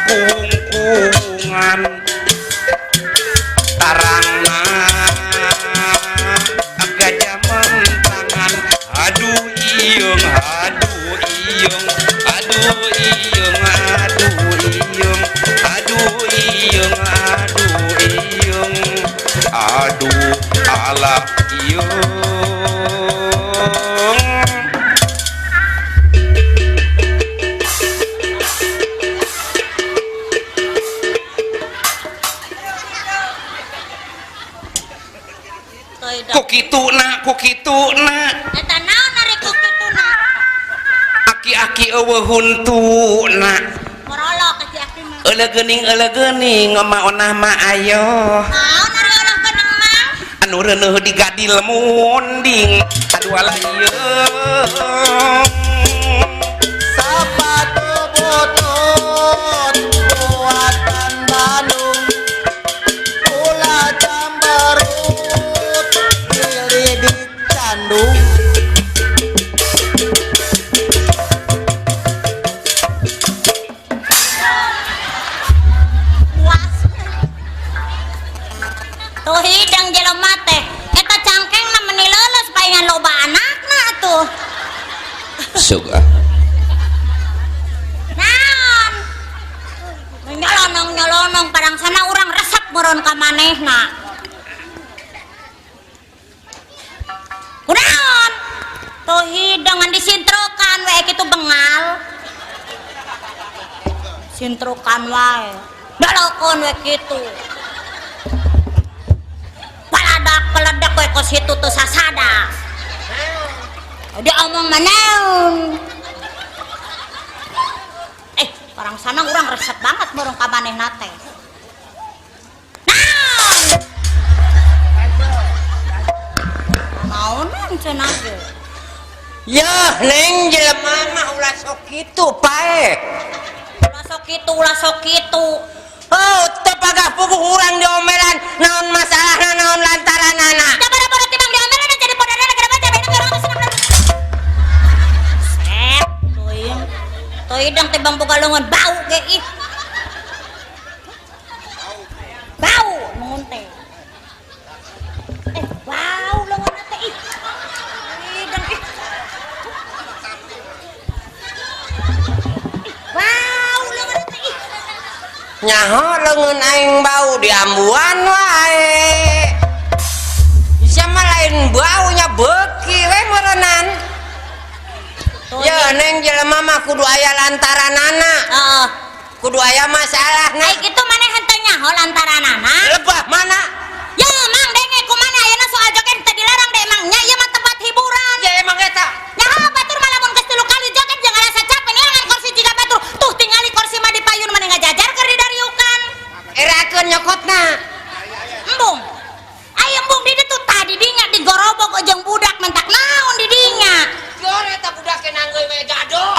kungkungan tarangna gajah mentangan aduh iyung aduh iyung aduh iyung aduh iyung aduh iyung. Hayung. Ku kituna, ku kituna. Eta naon ari ku kituna? Aki-aki eueuh huntuna. Morolok aki-aki mah. Euleuh geuning mah onah mah ayo. Naon ari eueuh geuning mah? Anu reuneuh digadil munding. Aduh alah ieu. Sepatu butut buatan Bandung, ulah camberut pilih di Candung. Puas. Tuh hidang jelema teh. Eta cangkengna meni leuleus paingan loba anakna atuh. Sok ah. Naon? Nyolonong-nyolonong padang sana urang resep meureun ka manehna. Kunaon? Tuh hidang ngan disintrokan we kitu bengal. Sintrokan wae. Dalokon we kitu. Paladak-paladak we kos kitu teu sasada. Dia omong manaon. Orang sana urang resep banget meureun ka manehna teh. Naon? Naonan cenah ge? Yah, neng jelema mah ulah sok kitu pae. Ulah sok kitu, ulah sok kitu. Oh, teu pagah puguh urang diomelan naon masalahna naon lantaranana. Da bara-bara tibang diomelan jadi podana gara baca beda gara senang. Sep, teuing. Tuh hidang tibang boga leungeun bau ge ih. Bau leungeun teh. Bau leungeun teh ih. Hidang ih. Bau leungeun teh ih. Nyaho leungeun aing bau diambuan wae. Sia mah lain baunya beuki we meureunnan. Ya neng jelema mah kudu aya lantaranana. Heeh. Kudu aya masalahna. Ai kitu maneh henteu nyaho lantaranana? Lebah mana? Ya mang denge kumaha ayeuna soal joget teu dilarang deh emang nya ieu mah tempat hiburan. Ya emang eta. Nyaho batur mah lamun geus 3 kali joget jangan rasa capek neangan kursi jiga batur. Tuh tingali kursi mah di payun maneh ngajajar keur didariukan. Erakeun nyokotna. Embung. Aya embung di ditu tah di dinya digorobok jeung budak mentak naon di dinya. Gore eta budak ke nanggeui we gado.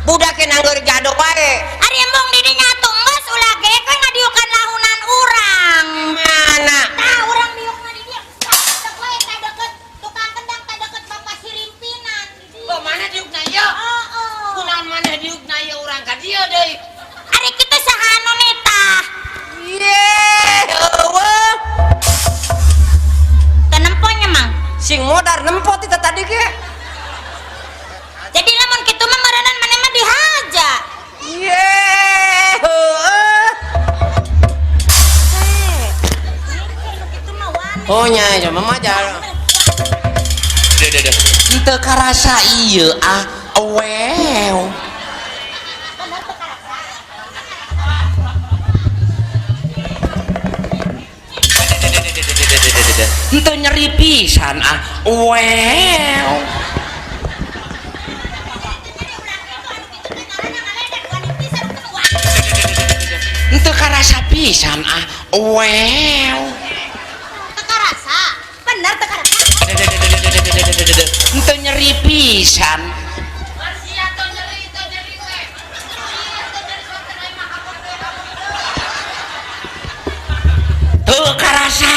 Budak ke nanggeui gado wae. Ari embung di dinya atuh geus ulah ge we ngadiukan lahunan urang. Mana? Tah urang diukna di dieu. Tah wae ka deket tukang kendang ka deket Bapak Sirimpinan di dieu. Bah mana diukna ieu? Heeh. Kunaon maneh diukna ieu urang ka dieu deui? Ari kitu saha anu nitah? Ye, eueuh. Teu nempo nya mang. Sing modar nempo ti tadi ge. Jadi lamun kitu mah meureunnan maneh mah dihaja. Ye, heueuh. Kitu mah wani. Oh nya, nya mah jalan. Deh deh deh. Henteu karasa ieu ah. Wew. Bener teu karasa. Henteu nyeri pisan ah. Wew. Henteu karasa pisan ah. Wew. Teu karasa. Bener teu karasa. Henteu nyeri pisan. Teu karasa.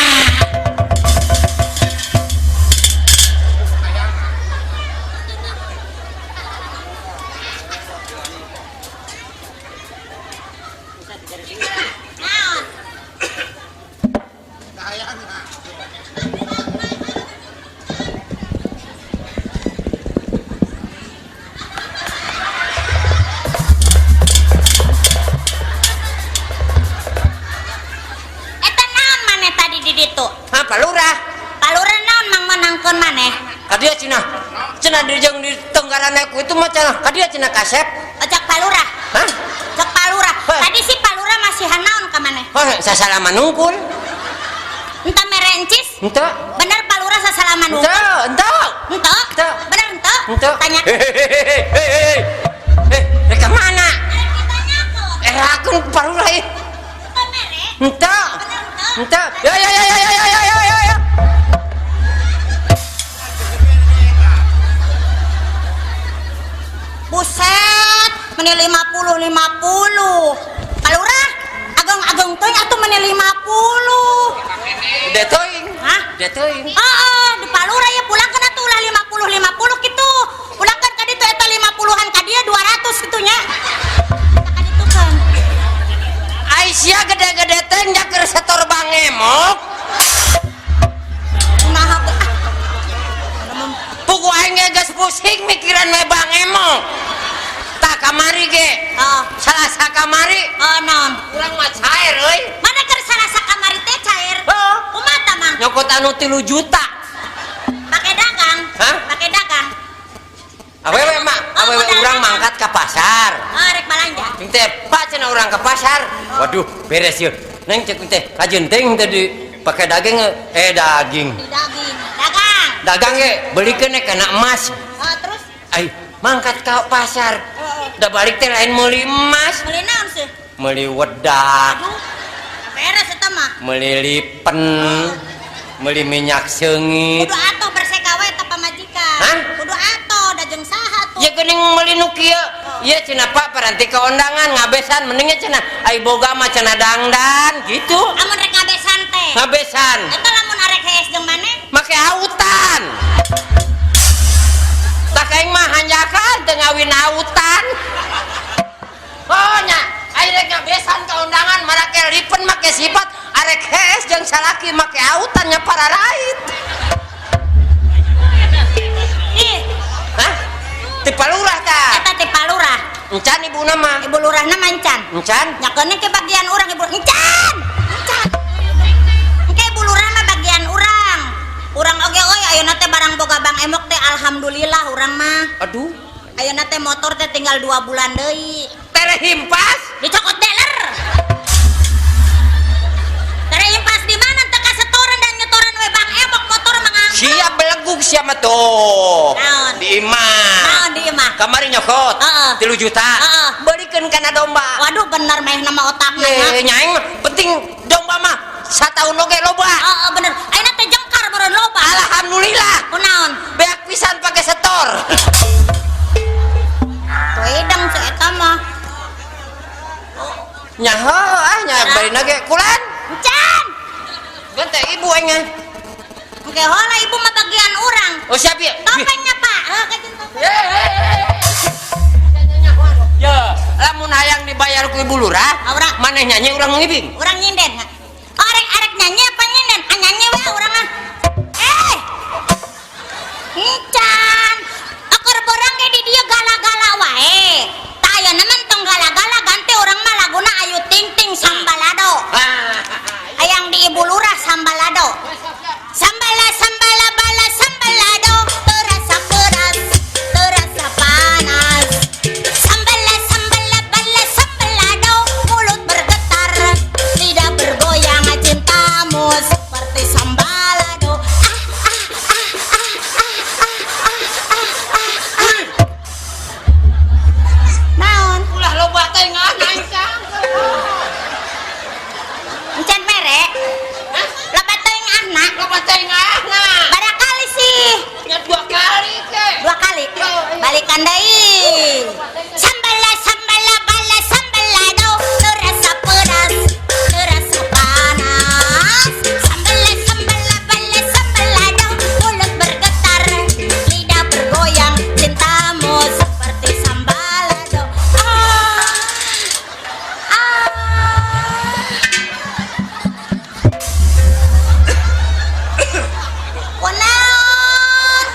Naon? Pak Lurah. Pak Lurah naon mang menangkeun maneh? Ka dieu cenah. Cenah di jeung di tenggarana ku itu mah cenah. Ka dieu cenah kasep. Cek Pak Lurah. Hah? Cek Pak Lurah. Hah? Tadi si Pak Lurah masih naon ka maneh? Hah, sasalaman nungkul. Entah mere encis? Henteu. Bener Pak Lurah sasalaman nungkul? Henteu, henteu. Henteu? Henteu. Bener henteu? Henteu. Tanya. Hehehe. Eh, rek ka mana? Arek ditanyakeun. Eh, aku Pak Lurah ieu. Henteu mere? Henteu. Bener henteu? Henteu. Ya ya ya ya ya ya ya ya ya. Buset, meni 50 50. Pak Lurah, ageng-ageng teuing atuh meni 50. Udah teuing. Hah? Udah teuing. Heeh, di Pak Lurah ya pulangkeun atuh ulah 50 50 kitu. Pulangkeun ka ditu eta 50-an ka dieu 200 kitu nya. Eta ka ditu kan. Ai sia gede-gede teh nya keur setor bangemok. Kumaha teh? Pugu aing ge geus pusing mikiran we bangemok. Tah kamari ge. Heeh. Salasa kamari Oh, naon? urang mah cair euy. Mana keur salasa kamari teh cair? Heeh. Kumaha tah, Mang? Nyokot anu 3 juta. Pake dagang? Hah? Pake dagang? Awewe mah, Oh, awewe modal urang dagang. mangkat ka pasar. Oh, rek balanja. Cing teh pak cenah urang ke pasar. Waduh, beres yeuh. Neng cek teh kajeun teuing teh di pake daging daging. Di daging. Dagang. Dagang ge belikeun kana emas. Oh, terus Ai, mangkat ka pasar. Da balik teh lain meuli emas, beli naon sih? meuli wedak, Aduh. Beres eta mah. meuli lipen, meuli minyak seungit. Kudu atuh berseka we eta pamajikan. Hah? Kudu atuh da jeung saha tuh. Ya geuning meuli nu kieu. Ieu cenah Pak paranti ka undangan ngabesan mending nya cenah ai boga mah cenah dangdan gitu. Amun rek ngabesan teh. Ngabesan. Eta lamun arek hees jeung maneh? Make autan. Tak aing mah hanjakan teu ngawin autan. Oh nya, ai rek ngabesan ka undangan marake lipen make sifat arek hees jeung salaki make autan nya pararait. Ih, Hah? Ti Palurah tah. eta teh Palurah. Encan ibuna mah. Ibu lurahna mah encan. Encan? Nya keun ke bagian urang ibu encan. Encan. Engke ibu lurah mah bagian urang. Urang oge euy ayeuna teh barang boga Bang Emok teh alhamdulillah urang mah. Aduh, Ayeuna teh motor teh tinggal 2 bulan deui. tere himpas. Dicokot dealer. Tere himpas di mana teh kasetoran dan nyetoran we Bang Emok motor mah ngangkat. Siap belegug sia mah tuh. Naon? Di imah. Naon di imah? Kamari nyokot. Heeh. 3 juta. Heeh. Belikeun kana domba. Waduh bener meh nama otakna. Eh, nyaing mah penting domba mah sataun oge loba. Heeh bener. Ayeuna teh jengkar meureun loba. Alhamdulillah. Kunaon? Beak pisan pake setor. Tuh hideng si eta mah. Nyaho ah nya barina ge kulan. Encan. Geun teh ibu aing nya. Engke heula ibu mah bagian urang. Oh siap ya. Topengnya Pak. Heuh kajeun topeng. Ya, lamun hayang dibayar ku ibu lurah, Ora. maneh nyanyi urang ngibing. Urang nyinden. Arek-arek nyanyi apa nyinden? Ah nyanyi we urang ah. Eh. Encan. Akur borang ge di dieu gala-gala wae. Tah ayeuna mah tong gala-gala ganti urang mah laguna Ayu Ting Ting Sambalado. Hayang di ibu lurah Sambalado. Sambala sambala bala sambalado terasa pedas terasa panas. Sambala sambala bala sambalado mulut bergetar lidah bergoyang cintamu seperti sambalado. Ah ah ah ah ah ah ah ah ah. Naon? Ulah loba teh ngan aing kang. Encan mere? Loba teuing ahna? Loba teh ngahna. Barakali sih. Nya 2 kali teh. 2 kali. Balikan deui. Sambala sambala bala sambalado terasa pedas terasa panas. Sambala sambala bala sambalado mulut bergetar lidah bergoyang cintamu seperti sambalado. Ah. Ah. Kunaon?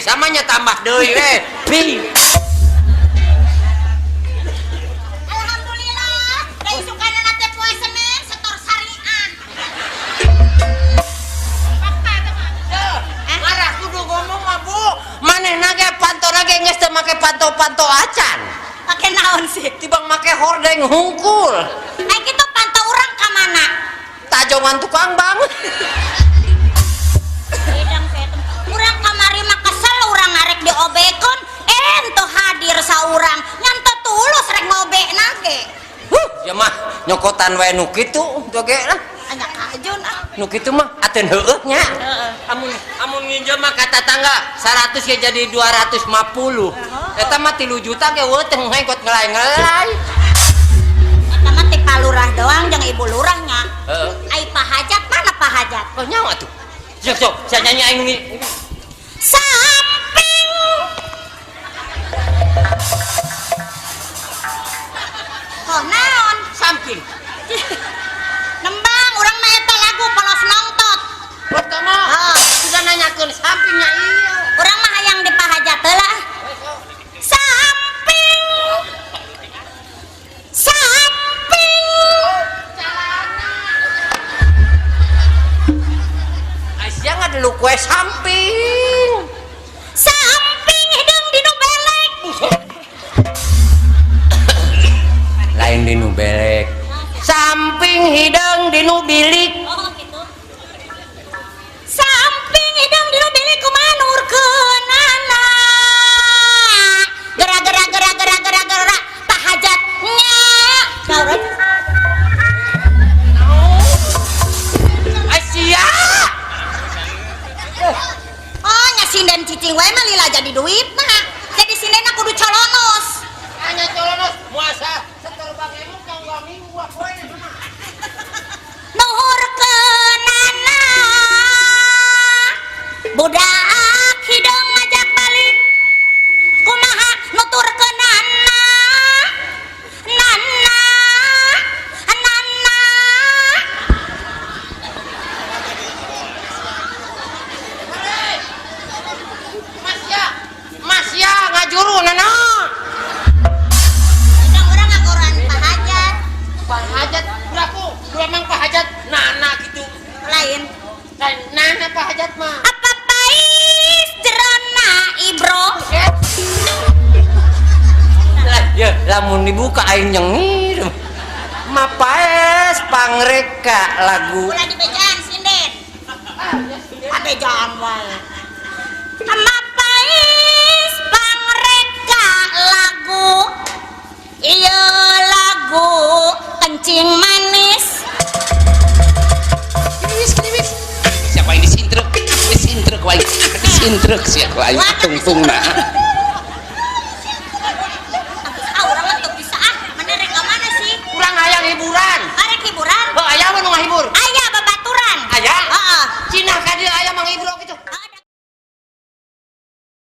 bisa mah nya tambah deui we. Pi. Alhamdulillah, da isukanna teh poe Senin setor syariah. Marah kudu ngomong mah Bu. Manehna ge pantona ge geus teu make panto-panto acan. Make naon sih? Tibang make hordeng hungkul. Ai kitu panto urang ka mana? Tajongan tukang bang. Hidang urang kamari mah kesel urang arek diobekeun, ento hadir saurang. Ngan teu tulus rek ngobekna ge. Huh, ya mah nyokotan wae nu kitu teu ge lah. Anya kajun ah. Nu kitu mah ateun heueuh nya. Amun amun nginjem mah ka tatangga 100 ge jadi 250. Eta mah 3 juta ge weuh teh ngengkot ngelai-ngelai. Eta mah ti palurah doang jeung ibu lurahnya. Heeh. Ai pahajat mana pahajat? Oh nyawa tuh. Sok sok saya nyanyi aing ni. Samping. Oh naon? Samping. Nembang urang mah eta lagu polos nongtot. Pertama, sudah nanyakeun sampingnya iya. Urang mah hayang dipahajat heula. Samping. Samping. Aisyah ngadelu kue samping. Samping hidung dinu belek. Lain dinu belek. Samping hidung dinu bilik. Oh gitu. Samping hidung dinu bilik kumaha nurkeunana. Gera gera gera gera gera gera pahajat nya. Saurang. Aisyah. Oh nya sinden cicing wae mah lila jadi duitna. Jadi sinden kudu colonos. Hanya colonos muasa setor bang emuk kanggo minggu poe mah. Nuhurkeunana. Budak hideung ngajak balik. Kumaha nuturkeunana? Nana. Nana. Mas ya, Mas ya ngajuru nana. Hidung urang ngagoran pahajat. Pahajat, beraku, memang pahajat nana gitu. Lain. Lain nana pahajat mah. Apa pais jerona ibro? Lah, ya lamun dibuka aing nyengir. Mapaes pangreka lagu. Ulah dibejaan sinden. Pabejaan wae. Mapais pangreka lagu. Ieu lagu kencing manis. Siapa yang disintruk? Disintruk wae. Disintruk siapa aing tungtungna.